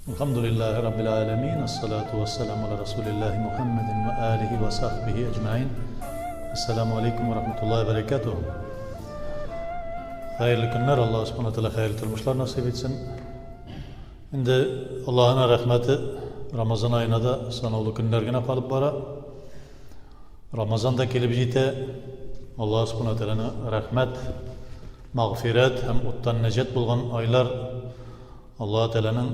Elhamdülillahi Rabbil alemin. Esselatu vesselamu ala Resulillahi Muhammedin ve alihi ve sahbihi ecmain. Esselamu aleyküm ve rahmetullahi ve berekatuhu. Hayırlı günler. Allah subhanahu teala hayırlı turmuşlar nasip etsin. Инде Аллаһының рәхмәте Рамазан аена да санаулы көннәр генә калып бара. Рамазан да килеп җитә. Аллаһ субхана тәгаләнең рәхмәт, мәгъфирәт һәм уттан нәҗат булган айлар Аллаһ Тәгаләнең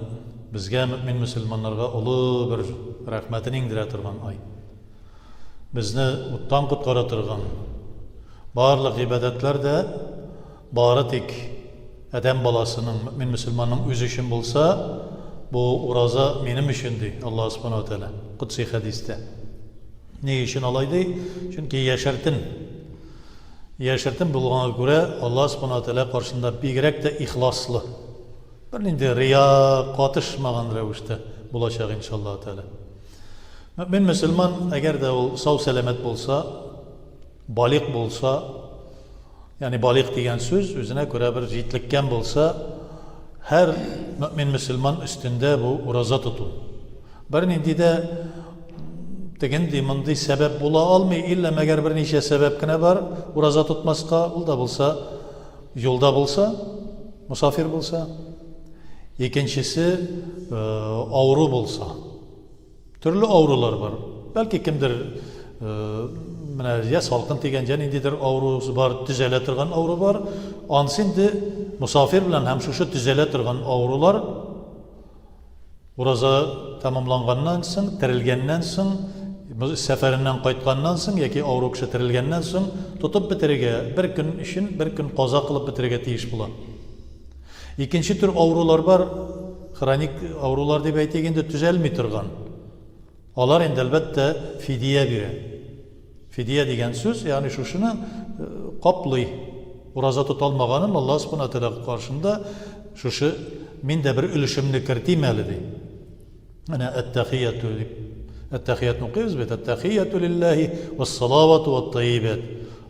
безгә, мөэмин мөселманнарга олы бер рәхмәтен иңдерә торган ай. Безне уттан коткара торган барлык гыйбадәтләр дә бары тик адәм баласының, мөэмин мөселманның үзе өчен булса, бу ураза минем өчен, ди Аллаһ Субхана ва Тәгалә котси хәдистә. Ни өчен алай ди? Чөнки яшертен. Яшертен булганга күрә, Аллаһ Субхана ва Тәгалә каршында бигрәк тә ихласлы, бернинди рия катышмаган рәвештә булачак, иншаллаһ Тәгалә. Мөэмин мөселман, әгәр дә ул сау-сәламәт булса, балигъ булса, Ягъни балигъ дигән сүз үзенә күрә бер җитлеккән булса, һәр мөэмин мөселман өстендә бу ураза тоту. Бернинди дә тегенди мондый сәбәп була алмый, иллә мәгәр берничә сәбәп кенә бар ураза тотмаска, ул да булса юлда булса, мосафир булса, икенчесе авыру булса. Төрле авырулар бар. Бәлки кемдер менә я салкын тигән, я ниндидер авыру бар, төзәлә торган авыру бар. Ансы инде мосафир белән һәм шушы төзәлә торган авырулар ураза тәмамланганнан соң, терелгәннән соң, сәфәреннән кайтканнан соң яки авыру кеше терелгәннән соң тотып бетерергә, бер көн өчен бер көн каза кылып бетерергә тиеш була. Икенче төр авырулар бар, хроник авырулар дип әйтик инде, төзәлми торган. Алар инде, әлбәттә, фидия бирә. Фидия дигән сүз, ягъни шушыны э, каплый. Ураза тота алмаганын Аллаһ Субхана Тәгалә каршында шушы мин дә бер өлешемне кертим әле ди. Менә әт-тәхияту дип. Әт-тәхиятны укыйбыз бит. Әт-тәхияту лиллаһи вас-салавату ват-тайибат.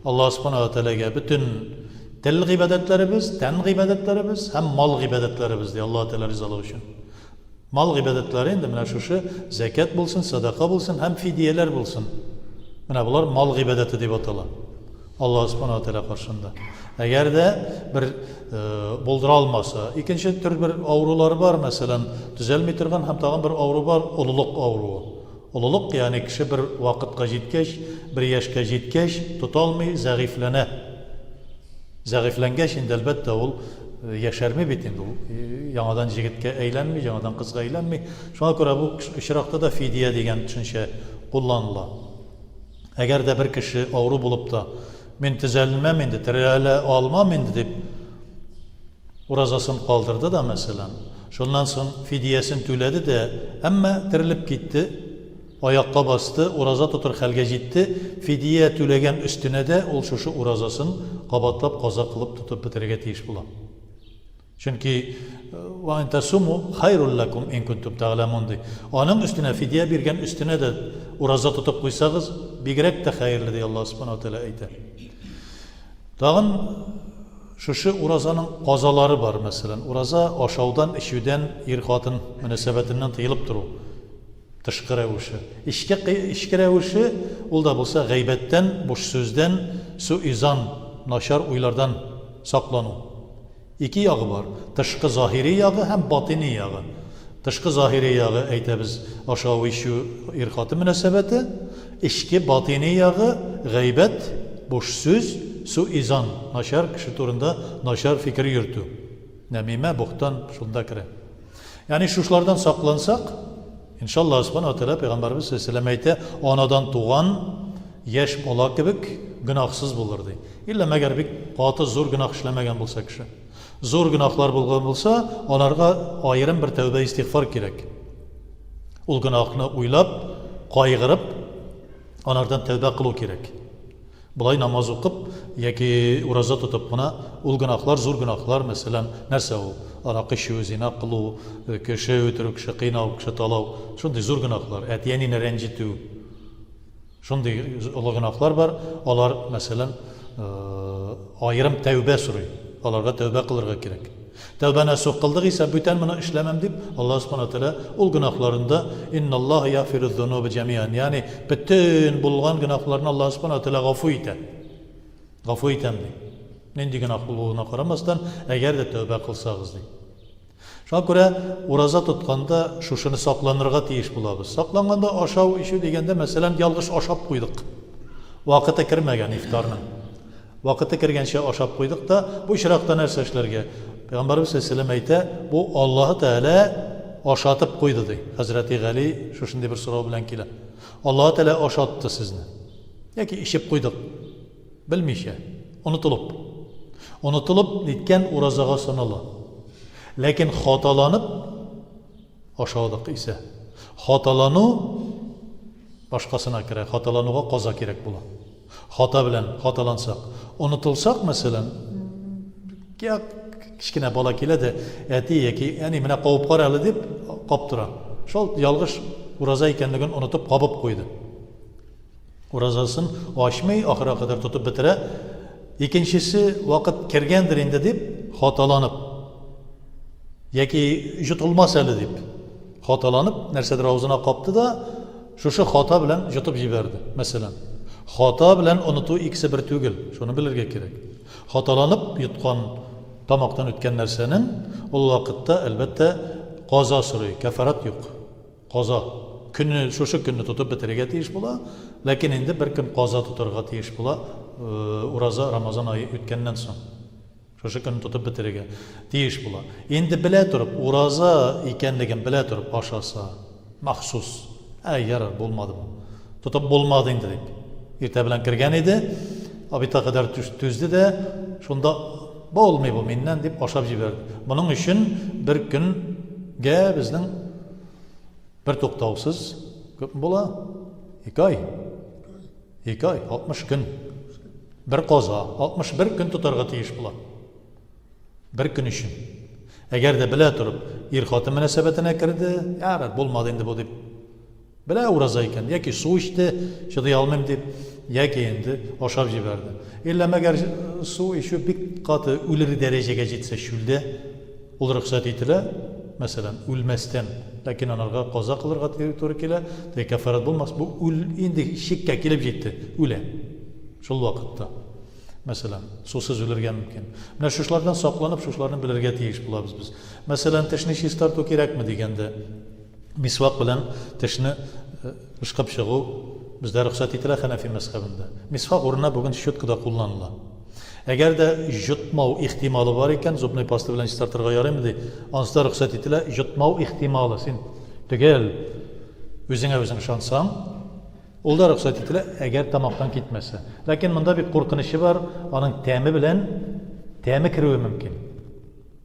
Аллаһ Субхана ва Тәгаләгә бөтен тел гыйбадәтләребез, тән гыйбадәтләребез һәм мал гыйбадәтләребез ди Аллаһ Тәгалә ризалыгы өчен. Мал гыйбадәтләре инде менә шушы зәкят булсын, садака булсын һәм фидияләр булсын. Менә болар мал гыйбадәте дип атала. Аллаһ Субхана ва Тәгалә каршында. Әгәр дә бер булдыра алмаса, икенче төр бер авырулар бар, мәсәлән, төзәлми торган һәм тагын бер авыру бар, олылык авыруы. Олылык, ягъни кеше бер вакытка җиткәч, бер яшькә җиткәч, тота алмый, зәгыйфьләнә. Зәгыйфьләнгәч инде, әлбәттә, ул яшәрми бит инде, ул яңадан җегеткә әйләнми, яңадан кызга әйләнми. Шуңа күрә бу очракта да фидия дигән төшенчә кулланыла. Әгәр дә бер кеше авыру булып та, мин төзәлмәм инде, терелә алмам инде дип, уразасын калдырды да, мәсәлән, шуннан соң фидиясен түләде дә, әмма терелеп китте, аякка басты, ураза тотыр хәлгә җитте, фидия түләгән өстенә дә ул шушы уразасын кабатлап каза кылып тотып бетерергә тиеш була. Чөнки ва ин тасуму хайрул лакум ин кунтум тәгъләмун ди. Аның өстенә фидия биргән өстенә дә ураза тотып куйсагыз, бигрәк тә хәерле ди Аллаһ субхана ва тәгалә әйтә. Тагын шушы уразаның казалары бар, мәсәлән, ураза ашаудан, эчүдән, ир-хатын мөнәсәбәтеннән тыелып тору. Тышкы рәвеше. Эчке, эчке рәвеше, ул да булса гайбәттән, буш сүздән, суизан, начар уйлардан саклану. Ике ягы бар, тышкы заһири ягы һәм батыни ягы. Тышкы заһири ягы, әйтәбез, ашау-эчү, ир-хатын мөнәсәбәте, эчке батыни ягы, гайбәт, буш сүз, суизан, начар кеше турында начар фикер йөртү. Нәмимә, бохтан шунда керә. Ягъни шушылардан саклансак, иншаллаһ Субхана ва Тәгалә пәйгамбәребез саллаллаһу алейһи әйтә, анадан туган яшь бала кебек гөнаһсыз булыр ди. Иллә мәгәр бик каты зур гөнаһ эшләмәгән булса кеше. Зур гөнаһлар булган булса, аларга аерым бер тәүбә истигъфар кирәк. Ул гөнаһны уйлап, кайгырып, анардан тәүбә кылу кирәк. Болай намаз укып яки ураза тотып кына ул гөнаһлар зур гөнаһлар, мәсәлән, нәрсә ул? Аракы эчү, зина кылу, кеше үтерү, кеше кыйнау, кеше талау, шундый зур гөнаһлар, әти-әнине рәнҗетү. Шундый олы гөнаһлар бар, алар, мәсәлән, аерым тәүбә сорый. Аларга тәүбә кылырга кирәк. Тәүбә нәсух кылдык исә, бүтән моны эшләмәм дип, Аллаһ Субхана Тәгалә ул гөнаһларында инналлаһа ягъфиру зунуба җәмиан, ягъни бөтен булган гөнаһларны Аллаһ Субхана Тәгалә гафу итә. Гафу итәм ди. Нинди гөнаһ булуына карамастан, әгәр дә тәүбә кылсагыз ди. Шуңа күрә ураза тотканда шушыны сакланырга тиеш булабыз. Сакланганда ашау, эчү дигәндә, мәсәлән, ялгыш ашап куйдык. Вакыты кермәгән ифтарның. Вакыты кергәнче ашап куйдык та, бу очракта нәрсә эшләргә? Пәйгамбәребез саллаллаһу әйтә, бу Аллаһы Тәгалә ашатып куйды ди. Хәзрәти Гали шушындый бер сорау белән килә. Аллаһы Тәгалә ашатты сезне. Яки эчеп куйдык. Белмичә, онытылып. Онытылып ниткән уразага санала. Ләкин хаталанып ашадык исә. Хаталану башкасына керә. Хаталануга каза кирәк була. Хата белән хаталансак, онытылсак, мәсәлән, кечкенә бала килә дә, әти яки әни, менә кабып кара әле дип каптыра. Шул ялгыш ураза икәнлеген онытып кабып куйды. Уразасын ачмый, ахырга кадәр тотып бетерә. Икенчесе вакыт кергәндер инде дип хаталанып яки җотылмас әле дип хаталанып нәрсәдер авызына капты да Шушы хата белән йотып җибәрде, мәсәлән. Хата белән оныту икесе бер түгел, шуны белергә кирәк. Хаталанып йоткан, тамактан үткән нәрсәнең ул вакытта, әлбәттә, каза сорый, кәфарат юк. Каза. Көнне, шушы көнне тотып бетерергә тиеш була, ләкин инде бер көн каза тотарга тиеш була, ураза Рамазан ае үткәннән соң. Шушы көнне тотып бетерергә тиеш була. Инде белә торып, ураза икәнлеген белә торып ашаса, махсус, әй, ярар, булмады бу. Тотып булмады инде дип. Иртә белән кергән иде, обедка кадәр түзде дә, шунда булмый бу миннән дип ашап җибәрде. Моның өчен бер көнгә безнең бер туктаусыз күпме була? Ике ай. Ике ай, 60 көн. Бер каза 61 көн тотарга тиеш була. Бер көн өчен. Әгәр дә белә торып, ир хатын мөнәсәбәтенә керде, ярар, булмады инде бу дип. Белә ураза икән, яки су эчте, чыдый алмыйм дип, яки инде ашап җибәрде. Иллә мәгәр су эчү бик каты үлер дәрәҗәгә җитсә чүлдә, ул рөхсәт ителә, мәсәлән, үлмәстән, ләкин анарга каза кылырга туры килә, теге кәффарәт булмас, бу үл инде чиккә килеп җитте, үлә. Шул вакытта, мәсәлән, сусыз үлергә мөмкин. Менә шушылардан сакланып, шушыларны белергә тиеш булабыз без. Мәсәлән, тешне чистарту кирәкме дигәндә, мисвак белән тешне ышкып чыгу бездә рөхсәт ителә хәнәфи мәзхәбендә. Мисвак урынына бүген щетка да кулланыла. Әгәр дә җотмау ихтималы бар икән, зубной паста белән чистартырга ярыймы ди, анысы да рөхсәт ителә, җотмау ихтималы. Син төгәл үзеңә үзең ышансаң, ул да рөхсәт ителә, әгәр тамактан китмәсә. Ләкин монда бик куркынычы бар, аның тәме белән тәме керүе мөмкин.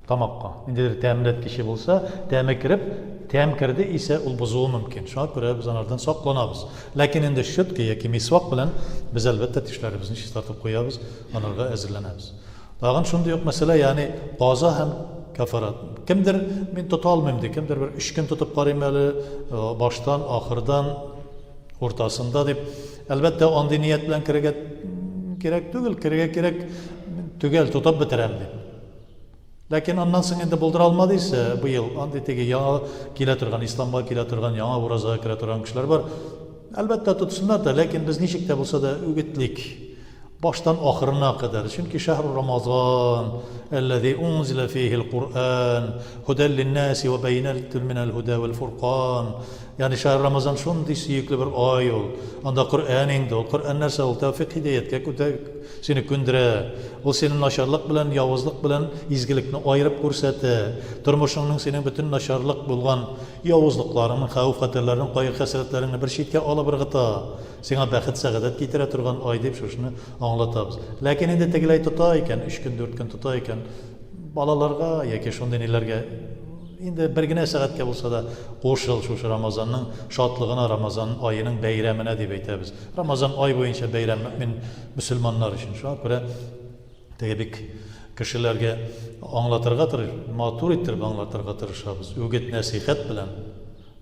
Тамакка. Ниндидер тәмләткече булса, тәме кереп, тәм керде исә, ул бозуы мөмкин. Шуңа күрә без анардан сакланабыз. Ләкин инде щетка яки мисвак белән без, әлбәттә, тешләребезне чистартып куябыз, анарга әзерләнәбез. Тагын шундый ук мәсьәлә, ягъни каза һәм кәфарат. Кемдер мин тота алмыйм ди, кемдер бер өч көн тотып карыйм әле, баштан, ахырдан, уртасында дип. Әлбәттә, андый ният белән керергә кирәк түгел, керергә кирәк төгәл тотып бетерәм дип. Ләкин аннан соң инде булдыра алмады исә, быел андый теге яңа килә торган, исламга килә торган, яңа уразага керә торган кешеләр бар. Әлбәттә, тотсыннар да, ләкин без ничек тә булса да үгетлик. Баштан ахырына кадәр. Чөнки шәһру Рамазан, әлләзи унзила фихил Куръан, һудәл линнаси ва бәйнәтүн минәл һудә вәл фуркан. Ягъни шәһр Рамазан шундый сөекле бер ай ул. Анда Коръән инде ул. Коръән нәрсә ул? Тәүфик һидәяткә Сине күндерә. Ул сине начарлык белән, явызлык белән изгелекне аерып күрсәтә. Тормышыңның синең бөтен начарлык булган явызлыкларыңның, хәвеф-хәтәрләрнең, кайгы-хәсрәтләреңне бер читкә алып ыргыта. Сиңа бәхет-сәгадәт китерә торган ай дип шушыны аңлатабыз. Ләкин инде тегеләй тота икән, өч көн, дүрт көн тота икән, балаларга яки шундый ниләргә инде бер генә сәгатькә булса да кушыл шушы Рамазанның шатлыгына, Рамазан аеның бәйрәменә дип әйтәбез. Рамазан ай буенча бәйрәм мөэмин мөселманнар өчен. Шуңа күрә теге бик кешеләргә аңлатырга тырыш, матур иттереп аңлатырга тырышабыз. Үгет нәсыйхәт белән.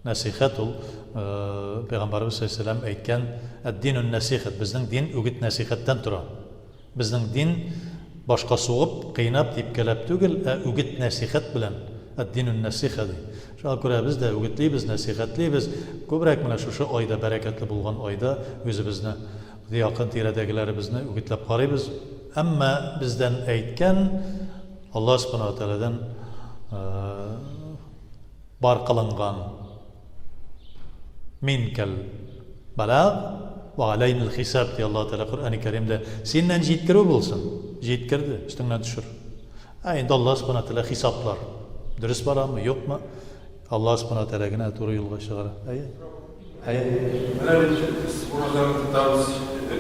Нәсыйхәт ул пәйгамбәребез саллаллаһу алейһи әйткән әд-динун нәсыйхәт. Безнең дин үгет нәсыйхәттән тора. Безнең дин. Башка сугып, кыйнап, типкәләп түгел, ә үгет-нәсыйхәт белән. Әд-динүн-нәсыйха ди. Шуңа күрә без дә үгетлибез, нәсыйхәтлибез. Күбрәк менә шушы айда, бәрәкәтле булган айда үзебезне, якын тирәдәгеләребезне үгетләп карыйбыз. Әмма бездән әйткән Аллаһ Субхана ва Тәгаләдән бар кылынган минкәл балаг ва аләйнел хисаб ди Аллаһ Тәгалә Коръәни Кәримдә. Синнән җиткерү булсын. Җиткерде, өстеңнән төшер. Ә инде Аллаһ Субхана Тәгалә хисаплар. Дөрес барамы, юкмы? Аллаһ Субхана Тәгалә генә туры юлга чыгара. Әйе. Әйе. Менә бит без уразаны тотабыз,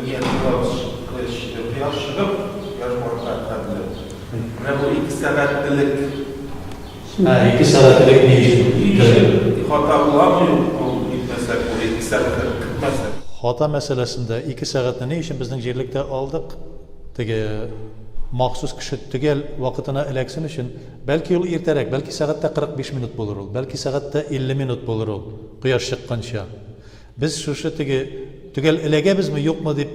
ният кылабыз, кояш чыгып, кояш баткан хәтле. Менә бу ике сәгать элек. Ә, ике сәгать элек ни өчен? Ни өчен? Хата буламы, юкмы ул итмәсәк, ул ике сәгать элек көтмәсәк? Хата мәсьәләсендә ике сәгатьне ни өчен безнең җирлектә алдык? Теге махсус кеше төгәл вакытына эләксен өчен, бәлки ул иртәрәк, бәлки сәгать тә 45 минут булыр ул, бәлки сәгать тә 50 минут булыр ул, кояш чыкканча. Без шушы теге төгәл эләгәбезме, юкмы дип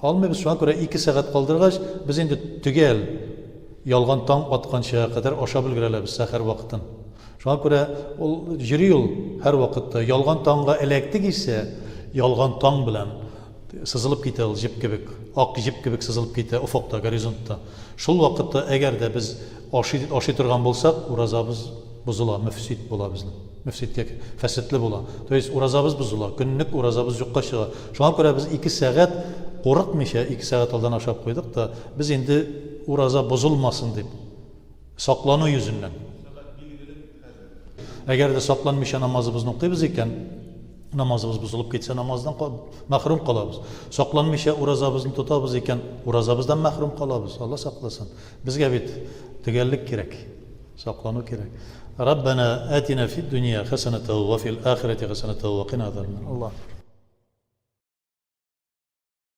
алмыйбыз, шуңа күрә ике сәгать калдыргач, без инде төгәл ялган таң атканчыга кадәр ашап өлгерә алабыз сәхәр вакытын. Шуңа күрә ул йөри ул һәрвакытта. Ялган таңга эләктек исә, ялган таң белән Сызылып китә ул җеп кебек, ак җеп кебек сызылып китә офыкта, горизонтта. Шул вакытта әгәр дә без ашый, ашый торган булсак, уразабыз бозыла, мөфсид була безнең. Мөфсид яки фәседле була. То есть уразабыз бозыла, көнлек уразабыз юкка чыга. Шуңа күрә без ике сәгать курыкмыйча, ике сәгать алдан ашап куйдык та, без инде ураза бозылмасын дип, саклану йөзеннән. Әгәр дә сакланмыйча намазыбызны укыйбыз икән, намазыбыз бозылып китсә, намаздан мәхрүм калабыз. Сакланмыйча уразабызны тотабыз икән, уразабыздан мәхрүм калабыз. Алла сакласын. Безгә бит төгәллек кирәк, саклану кирәк. Раббана атина фид дөнья хәсәнәтә ва фил ахирәти хәсәнәтә ва кина азабаннар. Аллаһ.